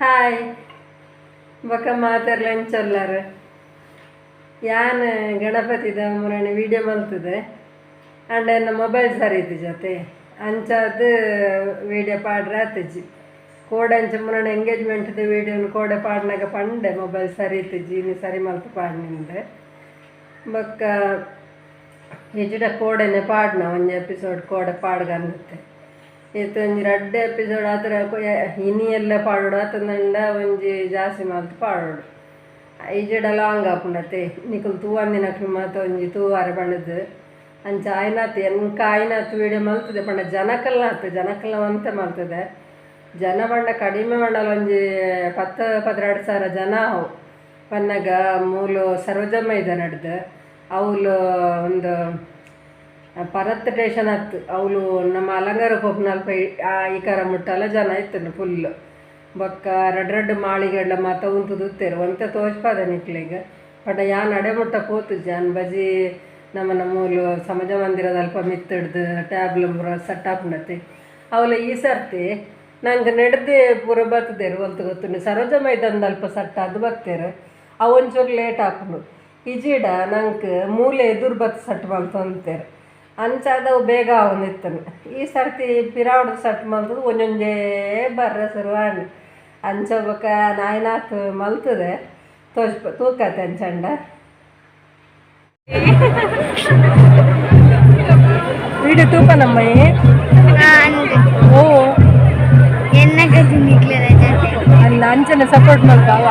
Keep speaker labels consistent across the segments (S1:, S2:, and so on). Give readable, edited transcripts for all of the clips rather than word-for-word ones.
S1: Hi ಬೊಕ ಮಾತೆರ್ಲ ಎಂಚೊಲ್ಲಾರ್ ಯಾನ್ ಗಣಪತಿದ ಮುರಣಿ ವೀಡಿಯೋ ಮಲ್ತದೆ. ಅಂಡ ಎನ್ನ ಮೊಬೈಲ್ ಸರಿ ಇತ್ತಿಜತೆ ಅಂಚಾದ್ ವೀಡಿಯೋ ಪಾಡ್ರೆ ಆತಿಜಿ. ಕೋಡೆ ಅಂಚ ಮುರಣಿ ಎಂಗೇಜ್ಮೆಂಟ್ದ ವೀಡಿಯೋನು ಕೋಡೆ ಪಾಡ್ನಾಗ ಪಂಡೆ ಮೊಬೈಲ್ ಸರಿ ಇತ್ತಿಜಿ, ಇನಿ ಸರಿ ಮಲ್ತ್ ಪಾಡ್ನಿಂದ್. ಬೊಕ್ಕ ಇಜ್ಜಿಡ ಕೋಡೆನೆ ಪಾಡ್ನ ಒಂಜಿ ಎಪಿಸೋಡ್ ಕೋಡೆ ಪಾಡ್ಗಂದಿತ್ತೆ. ಇತ್ತೆ ಒಂಜಿ ರಡ್ಡ್ ಎಪಿಸೋಡ್ ಆತರ ಇನಿ ಎಲ್ಲ ಪಾಡೋಡು ಆತಂದಂಡ ಒಂಜಿ ಜಾಸ್ತಿ ಮಲ್ತ್ ಪಾಡೋಡು. ಇಜ್ಜಿಡ ಲಾಂಗ್ ಆಪುಂಡತೆ, ನಿಕುಲು ತೂವಂದಿನಕ್ಲು ಮಾತ ಒಂಜಿ ತೂವಾರೆ ಪಂಡುದು. ಅಂಚ ಆಯ್ನಾತ್ ಎಂಕ ಆಯ್ನಾತ್ ವೀಡಿಯೋ ಮಲ್ತದೆ ಪಂಡ ಜನಕಲ್ನಾತ್ ಜನಕಲ್ನ ಒಂತೆ ಮಲ್ತದೆ. ಜನ ಪಂಡ ಕಡಿಮೆ ಪಂಡಲ ಒಂಜಿ 10 12 ಸಾವಿರ ಜನ ಅವು. ಪನ್ನಗ ಮೂಲು ಸರೋಜ ಮೈದಾನಡ್ದು ಅವ್ಲು ಒಂದು ಪರತ್ ಸ್ಟೇಷನ್ ಅತ್ತು ಅವ್ಲು ನಮ್ಮ ಅಲಂಗಾರ ಪೋಪುನಲ್ಪ ಈ ಕರ ಮುಟ್ಟಲ ಜನ ಇತ್ತುಂಡು ಫುಲ್. ಬೊಕ್ಕ ರಡ್ಡ್ ರಡ್ಡ್ ಮಾಳಿಗೆಡ್ಲ ಮಾತ ಉಂತುದುತ್ತೆರ್ ಒಂತೆ ತೋಜ್ಪಾದ ನಿಕ್ಲೆಗ್. ಪಂಡ ಯಾನ್ ಅಡೆ ಮುಟ್ಟ ಪೋತುಜಿ, ಯಾನ್ ಬಜಿ ನಮನ ಮೂಲು ಸಮಾಜ ಮಂದಿರದ ಅಲ್ಪ ಮಿತ್ತ್ ಟ್ಯಾಬ್ಲು ಪೂರ ಸೆಟ್ ಆಪುಂಡತೆ. ಅವ್ಲು ಈ ಸರ್ತಿ ನಂಗೆ ನೆಡ್ದೆ ಪೂರ ಬತ್ತುದೆರ್ ಒಲ್ತು ಗೊತ್ತುಂಡು, ಸರೋಜ ಮೈದಾನದ ಅಲ್ಪ ಸೆಟ್ ಆದ್ ಬತ್ತೆರ್. ಅವು ಒಂಚೂರು ಲೇಟ್ ಆಪುಂಡು. ಇಜಿಡ ನಂಕ್ ಮೂಲೆ ಎದುರು ಬತ್ತ್ ಸೆಟ್ ಮಲ್ತೊಂತೆರ್, ಅಂಚಾದ್ ಅವು ಬೇಗ ಆವೊಂದಿತ್ತುಂಡು. ಈ ಸರ್ತಿ ಪಿರಾವುಡು ಸೆಟ್ ಮಲ್ತುದು ಒಂಜೊಂಜೇ ಬರ್ರೆ ಶುರು ಆಂಡ್. ಅಂಚ ಬೊಕ ನಾಯ್ನಾತ್ ಮಲ್ತದೆ ತೋಜ್ಪ ತೂಕತೆ ಅಂಚಂಡ. ವೀಡಿಯೋ ತೂಪನಮ್ಮಯ್ಯ. ಓ ಅಂದ ಅಂಚನೆ ಸಪೋರ್ಟ್ ಮಲ್ತಾವ.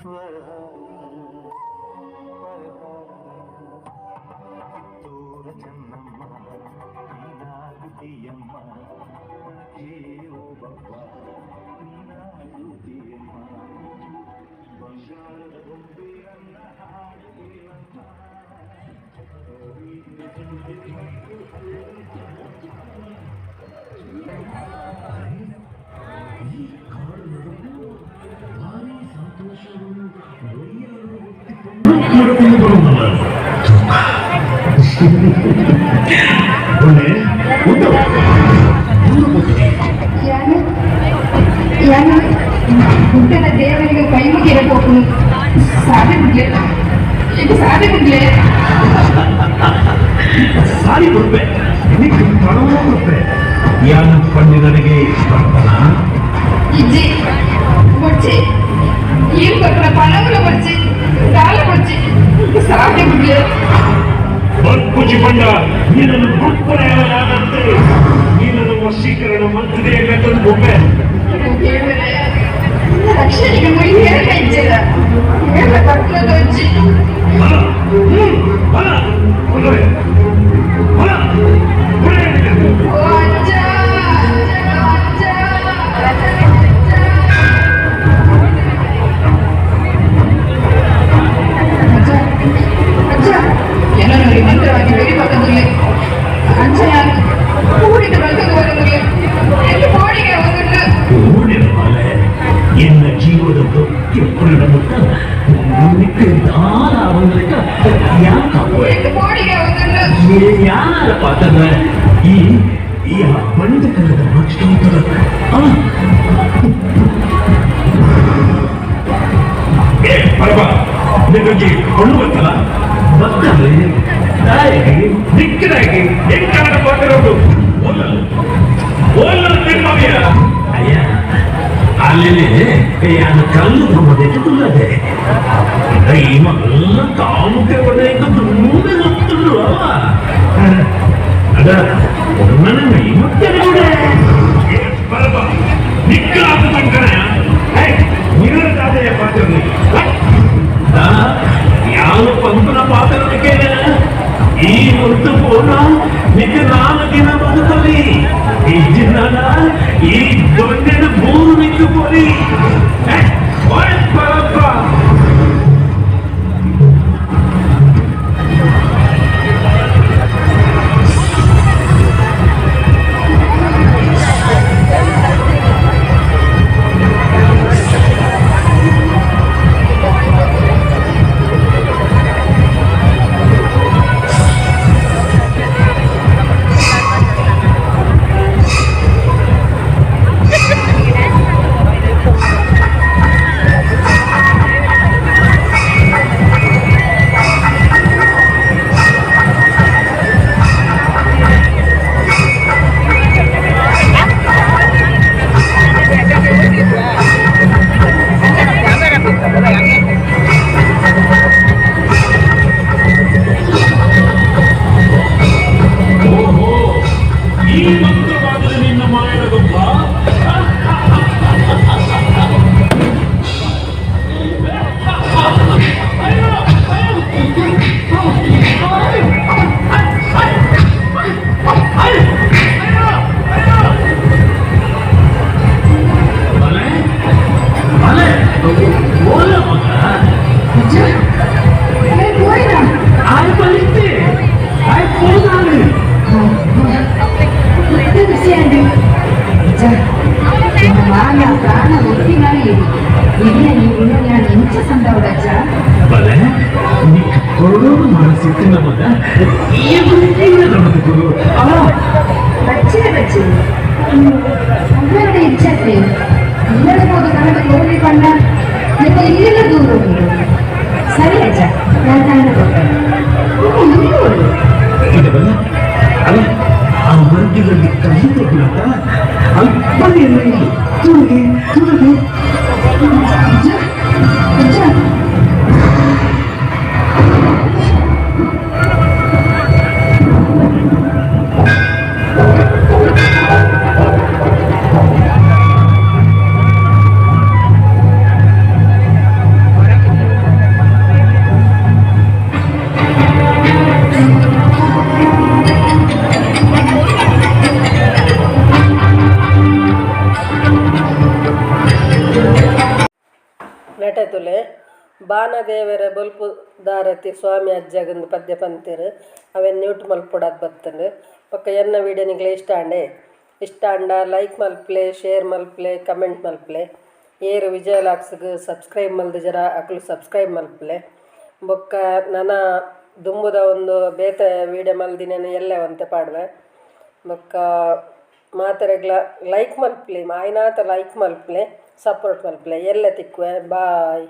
S2: Kittur Chennamma ನೀನಾಗುತ್ತೀಯಮ್ಮ ಒಳಗೆ ಓಬವ್ವ ನೀನಾಗುತ್ತೀಯಮ್ಮ ಬಂಗಾರದ ಗೊಂಬೆ ನನ್ನ ಹಾಡು ಕೇಳಮ್ಮ.
S3: ಈ ಕಾಡು ನಡುವು ಭಾರಿ ಸಂತೋಷವನ್ನು ಒಯ್ಯಲು ಹೊತ್ತಿಕೊಂಡು ಬರುವುದಲ್ಲ. ಒಳ್ಳೆ ಉಂಟು ದೂರ ಹೋಗಿದೆ.
S4: ಯಾನು ಯಾನು ಹುಟ್ಟದ ದೇವರಿಗೆ ಕೈ ಮುಗಿರಬೇಕು. ಸಾಧಿ ಬಿಡ್ಲೆ, ಈಗ ಸಾಧಿ ಬಿಡ್ಲೆ.
S3: ಸಾರಿ ಕೊಡ್ಬೆ, ನಿಕ್ಕೆ ಪಣವೂ ಕೊಡ್ಬೆ. ಯಾನು ಪಂಡಿತನಿಗೆ ಬರ್ತಾನ?
S4: ಇಜ್ಜಿ ಬೊಚ್ಚಿ, ಈರು ಕೊಟ್ಟನ ಪಣಗಳು ಬೊಚ್ಚಿ, ದಾಲ ಬೊಚ್ಚಿ, ಸಾಧಿ ಬಿಡ್ಲೆ.
S3: ಬರ್ಪುಜಿ ಬಂಡ ನೀನನ್ನು ಬುಡ್ಪರೆಯಾದಂತೆ ನೀನನ್ನು ವಶೀಕರಣ ಮಂತ್ರಿ ತಂದು ಬೊಬ್ಬೆ.
S4: ದೇವರೇ, ರಕ್ಷಣೆಗೆ ಮುಗಿ ಹೇಳ ಇಜ್ಜಿಲ್ಲ ಹೇಳ ಕಟ್ಟದ ಅಜ್ಜಿ.
S3: ಬಲ ಬಲ ಬಲ ಬಲ.
S4: ಓ ಅಜ್ಜ, ಅಜ್ಜ, ಅಜ್ಜ. ಅಜ್ಜ, ಅಜ್ಜ, ಏನೋ ನೋಡಿ ಮಂತ್ರವಾಗಿ ಬೆರಿ ಪಕ್ಕದಲ್ಲಿ ಅಂಚ ಯಾರು ಕೂಡಿದ ಬಲ್ಕದ ಹೊರಗೆ ಎಲ್ಲಿ ಕೋಡಿಗೆ ಒಂದುಂಟು.
S3: ಓಡಿದ ಮಲೆ ಎನ್ನ ಜೀವದ ದೊಡ್ಡ ಪರಿಣಾಮಕ್ಕ ನಿಕ್ಕೆ ದಾರ ಅವನಕ್ಕ ಯಾಕಪ್ಪ?
S4: ಎಲ್ಲಿ ಕೋಡಿಗೆ ಒಂದುಂಟು.
S3: ಯಾರಪ್ಪ ಅಂತಂದ್ರೆ ಈ ಈ ಬಂಡ ಕಲ್ಲದ ಮಚ್ಕೊಂತರ. ಏ ಪರಬ, ನಿಮಗೆ ಕೊಂಡು ಗೊತ್ತಲ್ಲ ಬರ್ತಾರೆ ತಾಯಿಗೆ ದಿಕ್ಕಿನಾಗಿ ಹೆಂಗಾಗ ಪಾತ್ರರು ಓದಲ್ಲ ಓದಲ್ಲ ತಿಮ್ಮವ್ಯ. ಅಯ್ಯ, ಅಲ್ಲಿ ಯಾನು ಕಲ್ಲು ಬೊಮ್ಮದಕ್ಕೆ ತುಲ್ಲದೆ ಈ ಮಲ್ಲ ಕಾಮುಕೆ ಪಡೆಯಕ್ಕೆ ತುಂಬ ಗೊತ್ತುಂಡು ಅವ ಅದ ನನ್ನ ಮತ್ತೆ ಕೂಡ. ಪರಬ, ನಿಕ್ಕಲಾದ ತನಕನ ನಿರತಾದೆಯ ಪಾತ್ರ ಯಾವ ಪಂಪನ ಪಾತ್ರಕ್ಕೆ ಈ ಹೊತ್ತು ಪೋಣ ನಿಕ್ಕ ನಾಲ್ಕು ದಿನ ಬದುಕಲಿ ಇಜ್ಜಿನ ಈ ದೊಡ್ಡ ಭೂರು ನಿಕ್ಕು ಪೋಲಿ ಪರಪ್ಪ. ಓಹೋ, ಈ ಮಂತ್ರವಾದರೆ ನಿನ್ನ ಮಾಯದ ಗೊಬ್ಬ. ಬಲೆ ಬಲೆ ಓಲ ಮಗ.
S4: ಅಜ್ಜ, ಅರೆ ಹೋಯ್ನಾ?
S3: ಆಯ್ ಬಲಿತೆ ಆಯ್ ಪೋದಾನೆ.
S4: ಮತ್ತೆ ಖುಷಿಯಾಗಿ ಅಜ್ಜ, ನಿಮ್ಮ ಮಾನ ಪ್ರಾಣ ಒತ್ತಿನಾಲಿ ಎನ್ನ ಈ ಋಣ ನಾನು ಎಂಚ ಸಂದವಡ ಅಜ್ಜ.
S3: ಬಲೆ, ನಿಕ್ಕ ಕೊರೋನು ಮನಸ್ಸಿತ್ತಿನ ಮಗ ಈ ನಮ್ಮದು ಆ.
S4: ಬಚ್ಚಿನ ಬಚ್ಚಿ ಅವ್ರಡೆ ಇಚ್ಛತೆ ಇಲ್ಲದೆ ಹೋದ ಕನ್ನಡ ಕೋಳಿ ಬಣ್ಣ ನಿಮ್ಮ ಇಲ್ಲೆಲ್ಲ ದೂರ ಉಂಟು. ಸರಿ ಅಜ್ಜ, ನಾನು ಕನ್ನಡ ಕೊಟ್ಟೆ ಇಲ್ಲಿ.
S3: ಇದವಲ್ಲ ಅಲ್ಲ, ಆ ಮಂದಿರಲ್ಲಿ ಕಹಿ ತಗೊಳತ್ತ ಅಲ್ಪನೇ ಇಲ್ಲ. ತುರುಗೆ ತುರುಗೆ.
S4: ಅಜ್ಜ, ಅಜ್ಜ.
S1: ನಟೆ ಬಾಣದೇವರ ಬೊಲ್ಪು ದಾರತಿ ಸ್ವಾಮಿ ಅಜ್ಜಗಂದು ಪದ್ಯ ಪಂತೆರ್. ಅವೆನ್ ಮ್ಯೂಟ್ ಮಲ್ಪೊಡಾದ್ ಬತ್ತುಂಡು. ಬೊಕ್ಕ ಎನ್ನ ವಿಡಿಯೋ ನಿಕ್ಲೆ ಇಷ್ಟ ಆಂಡೆ. ಇಷ್ಟ ಆಂಡ ಲೈಕ್ ಮಲ್ಪುಲೆ, ಶೇರ್ ಮಲ್ಪುಲೆ, ಕಮೆಂಟ್ ಮಲ್ಪುಲೆ. ಏರ್ ವಿಜಯ ವ್ಲಾಗ್ಸ್ಗ್ ಸಬ್ಸ್ಕ್ರೈಬ್ ಮಲ್ದಿಜರ ಅಕುಲು ಸಬ್ಸ್ಕ್ರೈಬ್ ಮಲ್ಪುಲೆ. ಬೊಕ್ಕ ನನ ದುಂಬುದ ಒಂದು ಬೇತೆ ವಿಡಿಯೋ ಮಲ್ದಿನೇನು ಎಲ್ಲೆ ಒಂತೆ ಪಾಡುವೆ. ಬೊಕ್ಕ ಮಾತೆರೆಗ್ಲ ಲೈಕ್ ಮಲ್ಪುಲೆ, ಆಯಿನಾತ ಲೈಕ್ ಮಲ್ಪುಲೆ, ಸಪೋರ್ಟ್ ಮಲ್ಪುಲೆ. ಎಲ್ಲೆ ತಿಕ್ಕುವೆ, ಬಾಯ್.